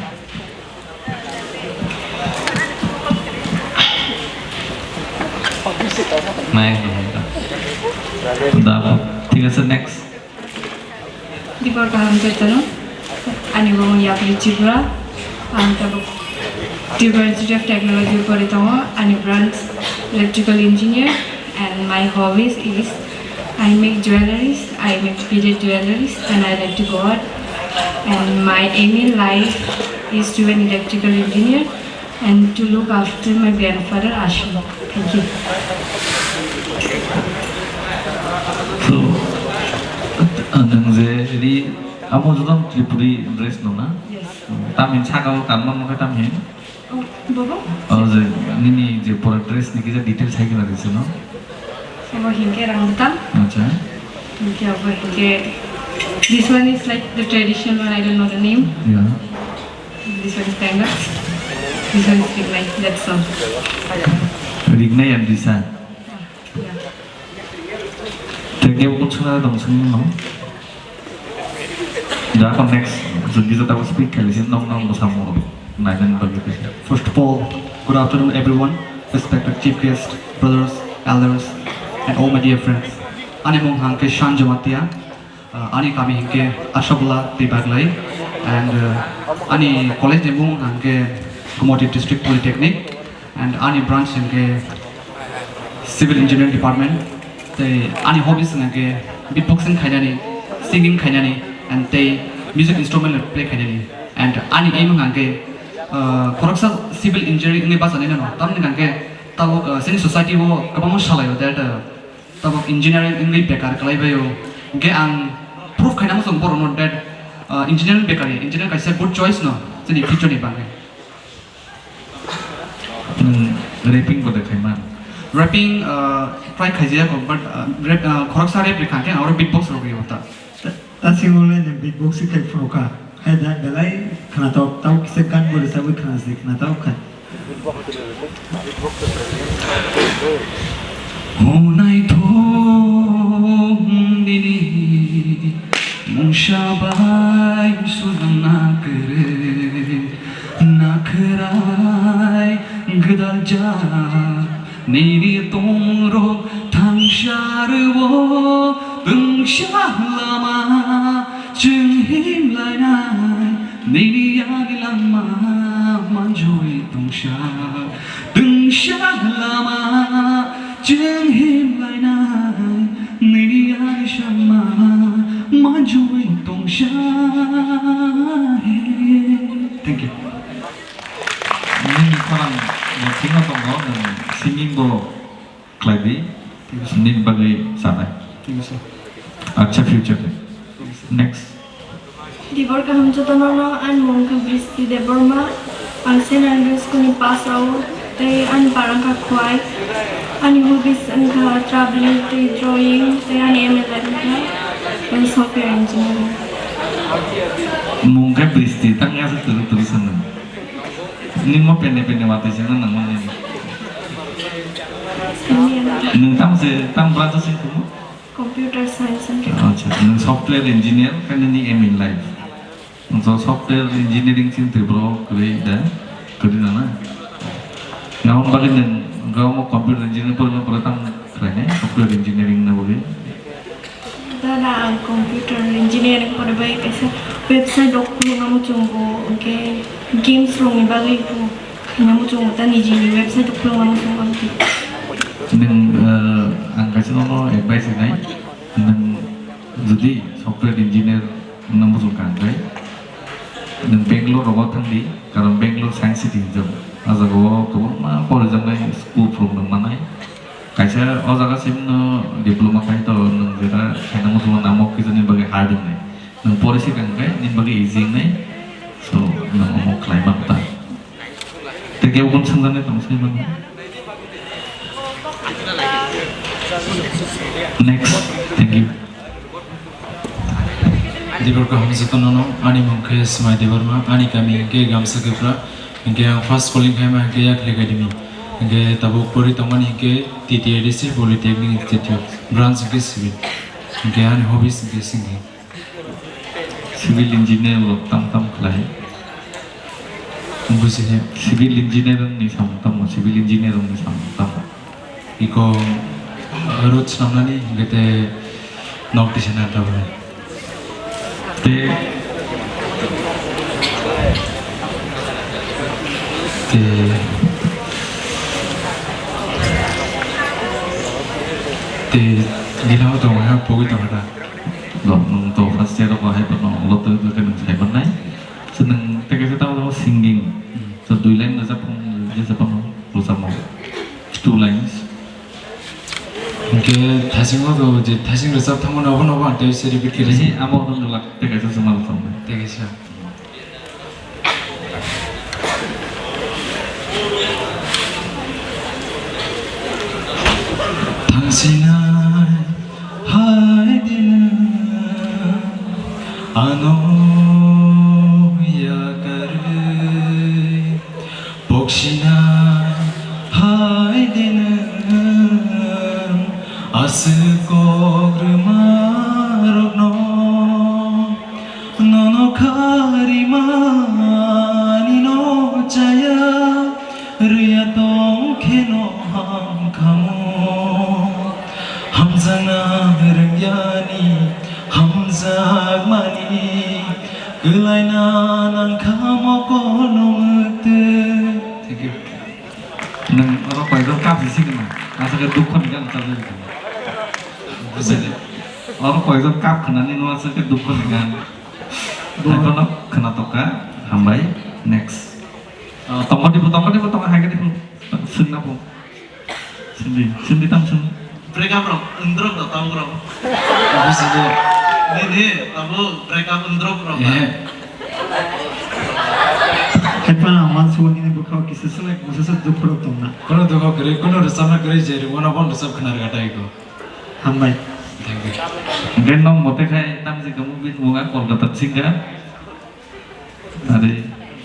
Mai. Da, thik ase, next. Dibor kaham jotono, ani mung Yapri Tripura, ang tabuk Tripura Institute of Technology pori tongo, ani branch electrical engineer, and my hobbies is I make jewelleries, I make beaded jewelleries, and I like to go out. And my aim in life is to be an electrical engineer. And to look after my grandfather Ashok. Thank you. So, uh, nwng je ri amo jodon Tripuri dress no na? Yes. Tamhin saka o kanma mokhe tamhin? Oh, bobo? Oh, je nini je pura dress ni kisa details hai kena dise no? Obo hinkhe rang bwtang. Acha. Hinkhe obo hinkhe, this one is like the traditional one, I don't know the name. Yeah. This one is Tenga. This one is Rignai. That's all. Rignai and Risa. Yeah. Thank you, Kuchuna Dongsung, no? Da, kon next. Jodi jota speak kali sin nong nong mo samo. Nai nang bagi. First of all, good afternoon, everyone, respected chief guest, brothers, elders, and all my dear friends. Ani mung hangke Shan Jamatia. Uh, ani kami hingke Ashabla Tibaglai, and, uh, ani college ni mung hingke Gumoti District Polytechnic, and ani branch hingke Civil Engineering Department. Tei ani hobbies hingke beatboxing khainani, singing khainani, and tei music instrument play khainani. And ani aim hingke, uh, khoroksa civil engineering wngwi bachanai nano, tamni hingke tabuk, uh, chini society o kwbangma salaio that, uh, Tabuk engineering wngwi bekar kwlai bai o. Hwnkhe ang proof khaina muchung borokno that Ah, engineering bekar ya, engineer kaisa good choice no, chini future ni bagwi. Hmm, rapping bo de khaiman. Rapping, ah, try khaijaya ko, but, ah, rap, ah, khoroksa rap rikha khe aro beatbox rok riyo ta. Ta, ta singole ne beatbox khai phuru kha. Hai da belai khna tok, tau kisa gan bo sa wi khna se khna tok kha. Honai thong nini mungsa bai sujang na kwrwi, na khwrai gwdal ja nini tongmung rok thangsa rwo, twngsa lama chwng himlainai. Nini ani langma manjui tongsa, tungsa lama chwng himlainai. Nini ani sangma manjui tongsa. Thank you. Nini khorang bo thikno tongo, nwng singing bo khlai di, nini bagwi sanai. Thank you, sir. Acha future de. Thank you, sir. Next. Dibor kaham jotono no, ani mung khe Bristi Debbarma, ang Saint Andrew School ni pass out, tei ani parang kha Khwai. Ani hobbies wngkha traveling tei drawing, tei ani aim in life wngkha software engineering. Mung khe Bristi, tang ya se turu turu sanang. Nini mo pene pene watwi se nang nang mani. Nwng tamo se, tamo branch o sing kumo? Computer science and technology. Acha, nwng software engineer, khe nini aim in life. Nwng so software engineering sing twi bro kwrwi da, kwrwi na na. Ngam bagwi nwng, ngam computer engineering porina pore tamo khlainai, software engineering na bagwi. Dada, ang computer engineering pore bai kaisa website rok khulukna muchungo, hwnkhe games rokni bagwi bo khaina muchungo, ta nijini website rok khulukna muchungo, hwnkhe. Nwng, eh, ang kaisa nono advice rinai, nwng jodi software engineer wngna muchung kha hwnkhe, nwng Bangalore rogo thangdi, karon Bangalore science city hinjak. Ah jagao kwbangma porijaknai school rok nwng manai. Kaisa o jaga simi no diploma khai to nwng jeta khaina muchungo namo kisa ni bagwi hard wngnai. Nwng pori se kang khe nini bagwi easy wngnai. So nwng omo khlai man ta. Tei kebo kunu swngjaknai tong sai mano. Next. Thank you. Dibor kaham jotono no, ani mung khe Smai Debbarma, ani kami hwnkhe Gamsa Kepra, hwnkhe ang first calling khaima hwnkhe Yakli Academy, hwnkhe tabuk pori tongmani hwnkhe T T A D C Polytechnic Institute, branch hwnkhe civil, hwnkhe ani hobbies hwnkhe singing. Civil engineer rok tam tam khlai. Bujiya. Civil engineer ni samung tamo, civil engineer ni samung tamo. Iko road swnamnani hwnkhe te nok tisana tabuk. Te, te, te gila o tongo ha pogwi tongo ta. Lo, nwng to first year o hai bono ulo twi twi khe nwng sai mannai. So nwng tei kaisa tamo tamo singing. So dui line rwchap phung, jesa phano rwchapmo. Two lines. Hwnkhe thasingo to je thasing rwchap thangmani obo nobo ang tei se repeat khe rwchap. Amo nwng rwlak tei kaisa swma rwchapnai. Tei kaisa. Thangsinai hai dino ano yakarwi, poksinai hai dino aswk kok rwma rokno. Nono kharimani no chaya, rwya tong khe no hamkhamo. Hamjakna rwngyani, hamjakmani, kwlaina nangkhamo kono mwktwi. Thank you. Nwng oro koijon kap si sigwna, aswk khe dukho ni gan chajagwi tongo. Bujiya. Oro koijon kap khwnani no aswk khe dukho ni gan. Bo- Haiphano khwna tokha, hambai. Next. Ah, tongkha dibo, tongkha dibo, tongkha hai khe dibo. Swngna bo. Sindi, sindi tam swng. Break up rok, wngdrop rok, tong rok. Bujiya. Nini abo break up wngdrop rok. Eh. Haiphano ang uansukgo nini bwkhao kisa swlai, kisa swk dukhu rok tongna. Kono dukho kwrwi, kono rwchapna kwrwi je rwmano bono rwchap khna rwgata iko. Hambai. Thank you. Hwnkhe nwng mote khai tamjik movie nugo Kolkata singga. Are,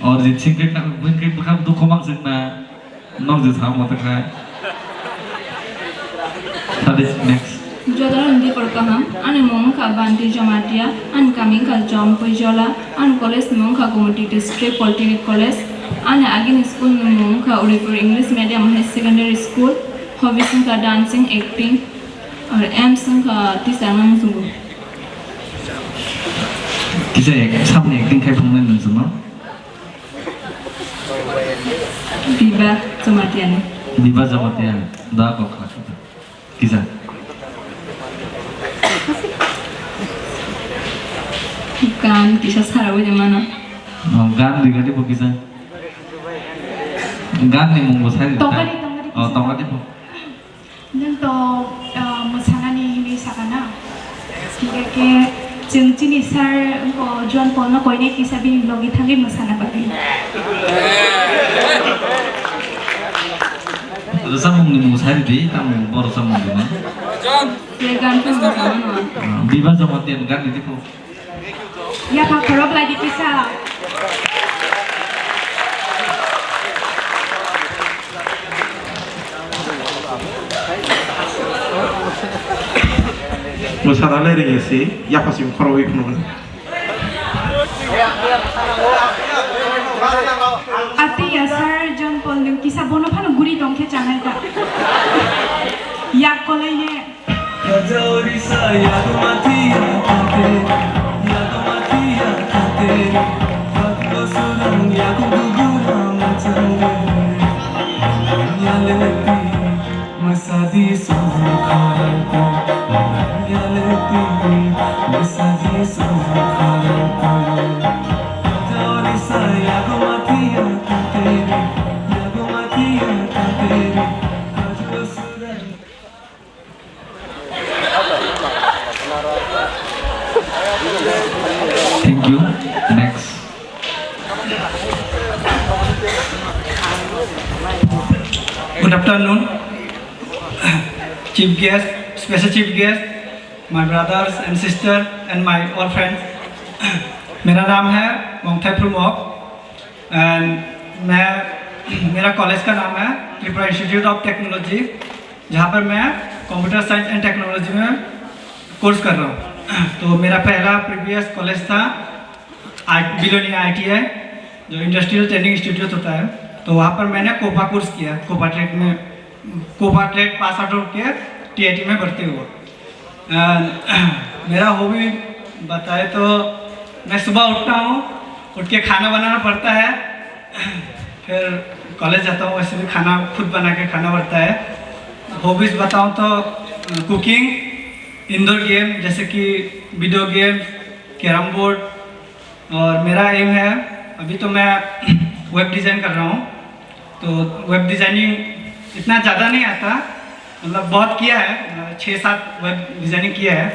Arijit Singh khe, bini khe bwkha dukhu mang singna, nwng je samo ta khai. Tadi next. Jotono ni dipor kaham, ani mung wngkha Banti Jamatia, ani kami wngkha Jompuijola, ani college ni mung wngkha Gumoti District Polytechnic College, ani agini school ni mung wngkha Udaipur English Medium Higher Secondary School, hobbies wngkha dancing, acting, ar aims wngkha teacher wngna muchungo. Kisa ek, sabni acting khai phunuknai nwng chwngno? Biba Jamatia ni. Biba Jamatia, da kok kha. Kisa. Gan kisa sara wi mano. Oh, gan di gadi bo kisa. Gan ni mung bo sai. Tongkadi, tongkadi Oh, kisa. Tongkadi bo. Nwng to, ah, mwsanani hinwi sakana. Hingkhe khe chwng chini sir wngkha John Paul no koinai kisa bini logi thangwi mwsana bagwi. Rwchapmungni mung sai ridi, tamo bo rwchapmung dino. Je gan to mwsana no. Ah, Biba Jamatia ni gan ridi pho. Yapha khorok lai di kisa. Mwsana le ringya si, yapha sim khorok wi phunuknai. Ati ya sir John Paul nwng kisa bono phano guri tong khe chanai ta. Yak kolai ne. Thank you. Next. Good afternoon, chief guest, special chief guest, my brothers and sister and my all friends. मेरा नाम है मोंगथाई फ्रुमोक। And मैं, मेरा कॉलेज का नाम है त्रिपुरा इंस्टीट्यूट ऑफ टेक्नोलॉजी, जहाँ पर मैं कंप्यूटर साइंस एंड टेक्नोलॉजी में कोर्स कर रहा हूँ। तो मेरा पहला प्रीवियस कॉलेज था आई, बिलोनिया आईटीआई, जो इंडस्ट्रियल ट्रेनिंग इंस्टीट्यूट होता है, तो वहाँ पर मैंने कोपा कोर्स किया, कोपा ट्रेड में, कोपा ट्रेड पास आउट होके टीआईटी में भर्ती हुआ। अ, मेरा हॉबी बताए तो मैं सुबह उठता हूँ, उठ के खाना बनाना पड़ता है, फिर कॉलेज जाता हूँ, वैसे भी खाना खुद बना के खाना पड़ता है। हॉबीज बताऊँ तो, अ, कुकिंग, इंडोर गेम जैसे कि वीडियो गेम, कैरम बोर्ड, और मेरा एम है, अभी तो मैं वेब डिज़ाइन कर रहा हूँ, तो वेब डिज़ाइनिंग इतना ज़्यादा नहीं आता, मतलब बहुत किया है, अ, छः सात वेब डिज़ाइनिंग किया है।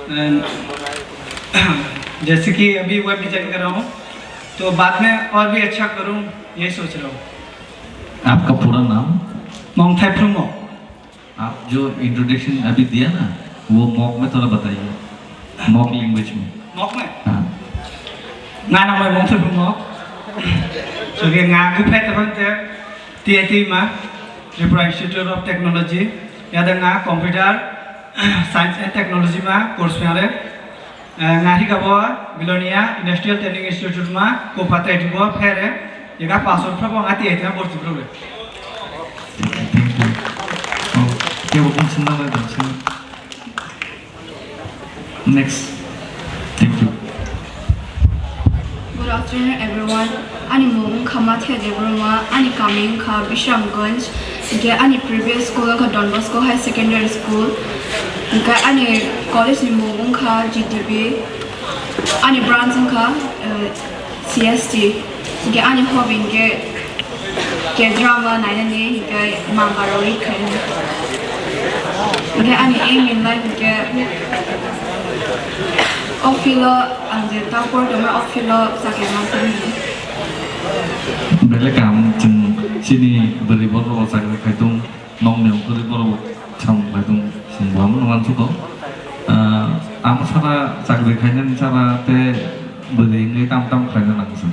And जैसे कि अभी वेब डिज़ाइन कर रहा हूँ, तो बाद में और भी अच्छा करूँ, यही सोच रहा हूँ। आपका पूरा नाम? मोंगथाई फ्रुमोक। आप जो इंट्रोडक्शन अभी दिया ना, वो मॉक में थोड़ा बताइए, मॉक लैंग्वेज में। Mok me? हाँ। Nga nang mai Mongsur Phungmok. So ke nga kuphai tabang te T I T ma, Tripura Institute of Technology. Yada nga computer science and technology ma course pare. Eh, nga hika bo Bilonia Industrial Training Institute ma ko pata iti bo phere. Yega pass on phra bo nga T I T ma borti phra. Thank you. Oh, kebo kung sung nang dong sung. Next. Thank you. Good afternoon, everyone. Ani mung wngkha Mathia Debbarma, ani kami wngkha Bishramganj, hingke ani previous school wngkha Don Bosco High Secondary School, hingke ani college ni mung wngkha G T B, ani branch wngkha, eh, C S T, hingke ani hobby hingke K-drama nainani hingke manga rok read khainani. Hingke ani aim in life hingke O filo ang je ta por tongma o filo chakla ma thang. Belai kaham chwng chini bwrwi borok rok chakri khai tong, nokni ongkhorwi borok samung khai tong, chwng bo amo nang suko. Ah, amo sara chakri khainani sara te bwrwi wngwi tam tam khlaina nang chwng.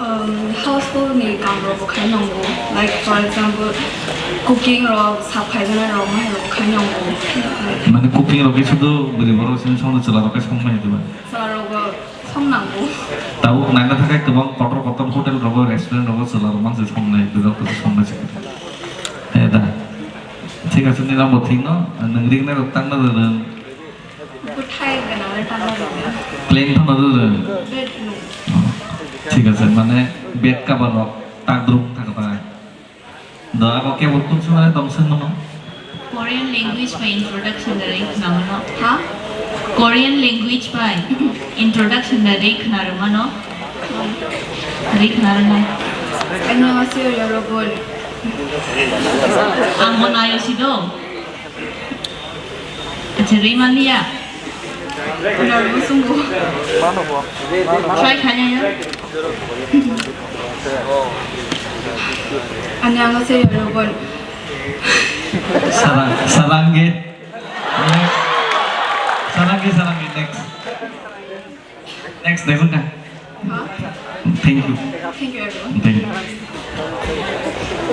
Um, household ni kam rok bo khai nango, like for example, cooking rok, sap khaijana rok, ma rok khai nango. Mane cooking rok khe sudu bwrwi borok sini songno chwla rok khe songmani diba? Chwla rok bo song nango. Tabuk naina thangkhe kwbang kotor kotor hotel rogo, restaurant rogo chwla rok manse songnai, bwrwi rok to songnai se. He da. Thik ase, nini bo thik no, nwng ringnai rok tangna rwrwng. Bwthai gwnang le tangna rwrwng. Plain phano rwrwng. Bed no. Oh, thik ase, mane bed cover rok tak drum thang thai. Da abo kebo tuk sumare tong sung mano. Korean language by introduction da ring khna mano. Ha? Korean language by introduction da ring khna rw mano. Ring khna rw nai. Annyeonghaseyo, yorobun. Ang bo nayo si do. Acha, ring man liya. Norbo sung bo. Try khanya ya. Annyeonghaseyo, yorobun. Sarang, sarangge. Next. Sarangge, sarangge, next. Next, next, next. Thank you. Thank you, everyone. Thank you.